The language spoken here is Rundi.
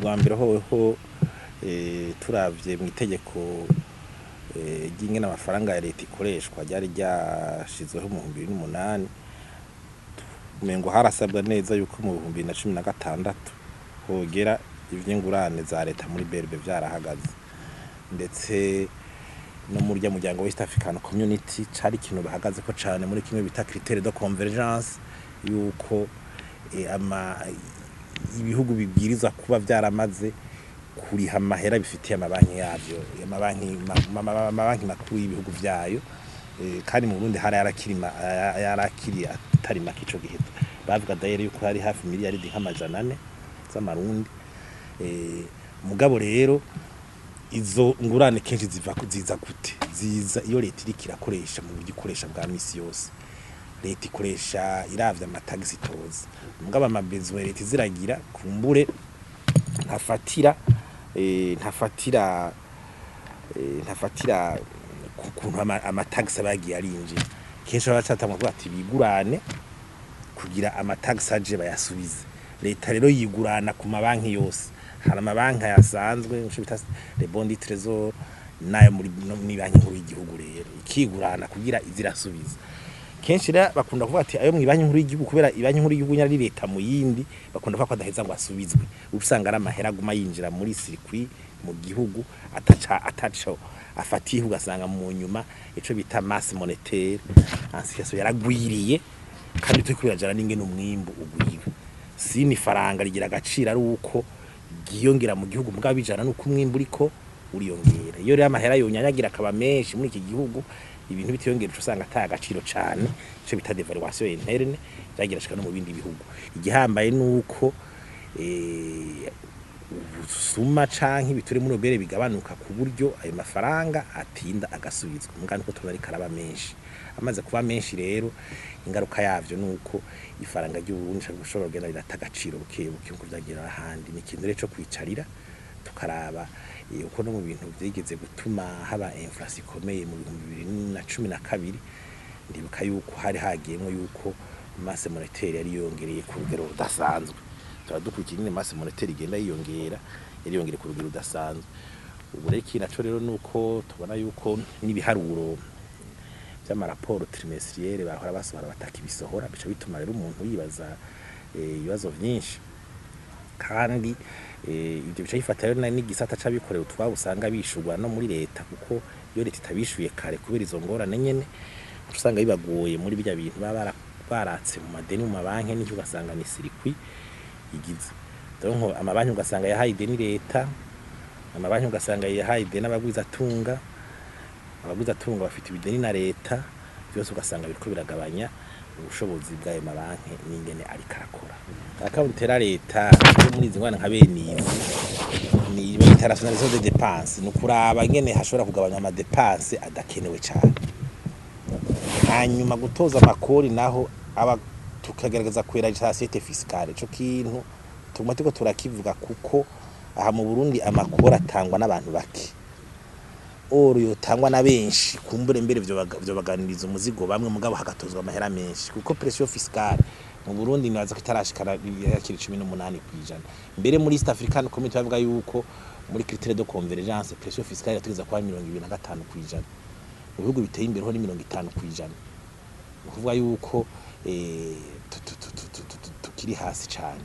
Ubwa mbere hoho, turavye mw'itegeko ry'ingene amafaranga ya leta ikoreshwa ryari ryashizweho mu 2008, umengo harasabwa neza yuko mu 2016 hogera ivy'ingurane za leta muri BRB vyarahagaze. Ndetse no muri rya muryango wa East African Community cari ikintu bahagazeko cane muri kimwe bita critère de convergence, yuko ama ibihugu bibwirizwa kuba vyaramaze kuriha amahera bifitiye amabanki yavyo, amabanki makuru y'ibihugu vyayo. Kandi mu Burundi hari yarakiri atari make ico gihe. Bavuga d'ailleurs yuko hari hafi miliyaridi nk'400 z'amarundi. Mugabo rero izo ngurane kenshi ziva ziza gute? Ziza iyo leta iriko irakoresha mu buryo ikoresha bwa misi yose. Leta ikoresha iravye amatagisi itoza, mugabo ama besoins leta iziragira kumbure ntafatira ku kuntu amatagisi aba yagiye arinjira. Kenshi baba bacatangura kuvuga ati bigurane kugira amatagisi aje bayasubize. Leta rero yigurana ku mabanki yose. Hari amabanki yasanzwe, ico bita les bons du trésor, nayo muri no banki nkuru y'igihugu. Rero ikigurana kugira izirasubiza. Kenshi rero bakunda kuvuga ati ayo mw'ibanki nkuru y'igihugu, kubera ibanki nkuru y'igihugu nyari leta mu yindi, bakunda kuvuga ko adaheza ngo asubizwe. Usanga ari amahera aguma yinjira muri circuit mu gihugu ataco afatiye, ugasanga mu nyuma ico bita masse monétaire en circulation yaragwiriye, kandi turiko birajana n'ingene umwimbu ugwira. Sini ifaranga rigira agaciro ari uko ryiyongera mu gihugu, mugabo bijana nuko umwimbu uriko uriyongera. Iyo rero amahera yonyanyagira akaba menshi muri iki gihugu, ibintu bitiyongera, uca usanga ata agaciro cane, ico bita dévaluation interne vyagira shika no mu bindi bihugu. Igihambaye nuko ubusuma canke ibiture muri OBR bigabanuka, ku buryo ayo mafaranga atinda agasubizwa. Mugabo niko tubona ariko araba menshi. Amaze kuba menshi rero, ingaruka yavyo nuko ifaranga ry'Uburundi rishobora kugenda rirata agaciro buke buke nkuko vyagira ahandi. Ni ikintu rero co kwicarira tukaraba, uko no mu bintu vyigeze gutuma haba inflation ikomeye mu 2012, ndibuka yuko hari hagiyemwo yuko masse monétaire yari yongereye ku rugero rudasanzwe. Tuba dukurikira ingene masse monétaire igenda yiyongera, yari yongereye ku rugero rudasanzwe. Ubu rero ikindi naco rero nuko tubona yuko n'ibiharuro vy'ama rapports trimestriels bahora basohora batakibisohora, bica bituma rero umuntu yibaza ibibazo vyinshi. Kandi ivyo bica bifata rero n'igisata c'abikorera utwabo, usanga bishurwa no muri leta, kuko iyo leta itabishuye kare kubera izo ngorane nyene, uca usanga bibagoye muri birya bintu baba baratse mu madeni mu mabanki n'ivyo, ugasanga ni circuit igize. Donc amabanki ugasanga yahaye ideni leta, amabanki ugasanga yahaye ideni abagwizatunga, abagwizatunga bafite ibideni na leta, vyose ugasanga biriko biragabanya ubushobozi bw'ayo mabanki n'ingene ariko arakora. Akabutera leta yo muri izi ngorane nka bene izi ni bayita rationalisation des dépenses, ni ukuraba ingene hashobora kugabanya ama dépenses adakenewe cane. Hanyuma gutoza amakori naho aba tukagerageza kweragisha assiette fiscale. Ico kintu tuguma turiko turakivuga, kuko aha mu Burundi amakori atangwa n'abantu bake. Or yotangwa na benshi, kumbure mbere vyobaganiriza umuzigo bamwe, mugabo hagatozwa amahera menshi, kuko pression fiscale mu Burundi nibaza ko itarashikana yakiri 18%. Mbere muri East African Community bavuga yuko muri critère de convergence pression fiscale yategeza kuba 25%. Mu bihugu biteye imbere ho ni 50%. Ni ukuvuga yuko tukiri hasi cane.